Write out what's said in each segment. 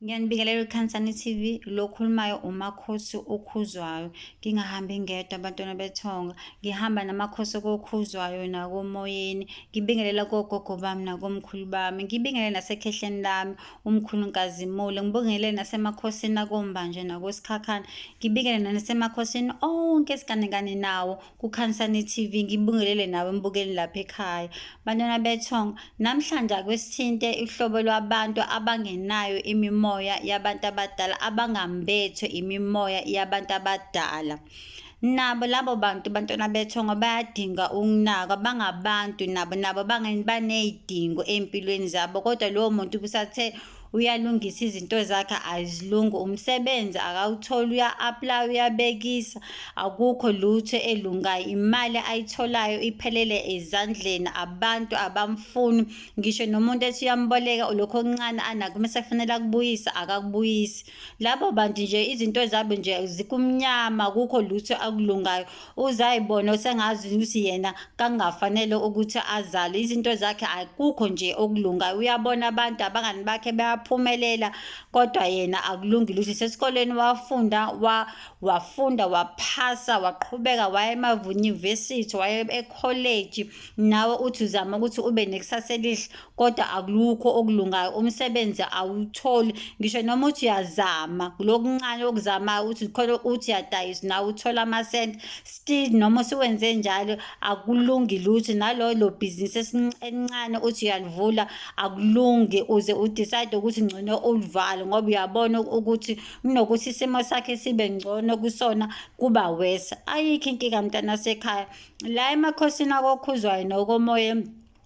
Ngiyanibingelela Khansani TV, lo okhulumayo uMakhosi okhuzwayo. Ngingahambi ngedwa bantwana bethonga, ngihamba namakhosi kokhuzwayo nakomoyeni. Ngibingelela kogogo bami nakomkhulu bami, ngibingelele nasekhehleni lami umkhulu Nkazimulo, ngibingelele nasemakhosini akoMbanje nakoSikhakhane, ngibingelele nasemakhosini onke esiganekane nawo kuKhansani TV, ngibingelele nawe mbukeli lapha ekhaya. Bantwana bethonga, namhlanje ake sithinte uhlobo lwabantu abangenayo imimoya yabantu abadala, abangambethwe imimoya yabantu abadala. Nabo labo bantu bantwana bethonga bayadinga ukunakwa, bangabantu nabo, nabo baney'dingo ey'mpilweni zabo, kodwa lowo muntu ubusathe uyalungisa izinto zakhe azilungi, umsebenzi akawutholi, uya-apply uyabekisa, akukho lutho elungayo. Imali ayitholayo iphelele ezandleni, abantu abamfuni, ngisho nomuntu ethi uyamboleka lokho okuncane anakho mese kufanele akubuyise akakubuyisi. Labo bantu nje izinto zabo nje zikumnyama, akukho lutho akulungayo. Uzayibona usengazi ukuthi yena kangafanele ukuthi azale, izinto zakhe akukho nje okulungayo. Uyabona abantu abangani bakhe bayaphumelela kodwa yena akulungi lutho. Sesikoleni wafunda wafunda waphasa waqhubeka waya emavunyuvesithi waya ekholeji, nawe uthi uzama ukuthi ube nekusasa elihle kodwa akulukho okulungayo, umsebenzi awutholi ngisho noma uthi uyazama lokuncane okuzamayo uthi khona uthi uyadayisa nawe uthola amasenti, still noma usuwenze njalo akulungi lutho. Nalolo bhizinisi elincane uthi uyalivula akulungi, uze udecide ukuthi ngcono ulivale ngoba uyabona ukuthi kunokuthi isimo sakhe sibe ngcono kusona kuba worse. Ayikho inkinga mntana sekhaya, la emakhosini akokhuzwayo nokomoya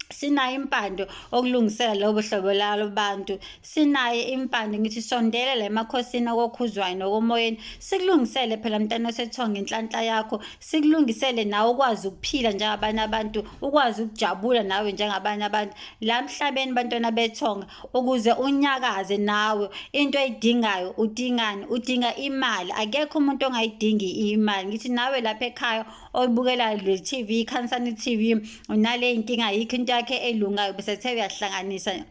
sinayo impande okulungisela lobo hlobo lalo bantu, sinayo impande. Ngithi sondela la emakhosini akokhuzwayo nokomoyeni, sikulungisele phela mntana osethonga inhlanhla yakho, sikulungisele nawe ukwazi ukuphila njengabanye abantu, ukwazi ukujabula nawe njengabanye abantu la emhlabeni bantwana bethonga, ukuze unyakaze nawe. Into oyidingayo udingani? Udinga imali. Akekho umuntu ongayidingi imali. Ngithi nawe lapha ekhaya oyibukela le TV, iKhansani TV, unale inkinga, ayikho into yakhe elungayo, bese ethe uyahlanganisa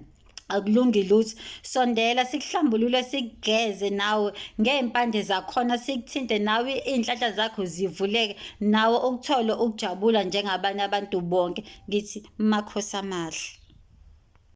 akulungi lutho. Sondela sikuhlambulule, sikugeze nawe ngey'mpande zakhona, sikuthinte nawe iy'nhlanhla zakho zivuleke, nawe ukuthole ukujabula njengabanye abantu bonke. Ngithi makhosi amahle.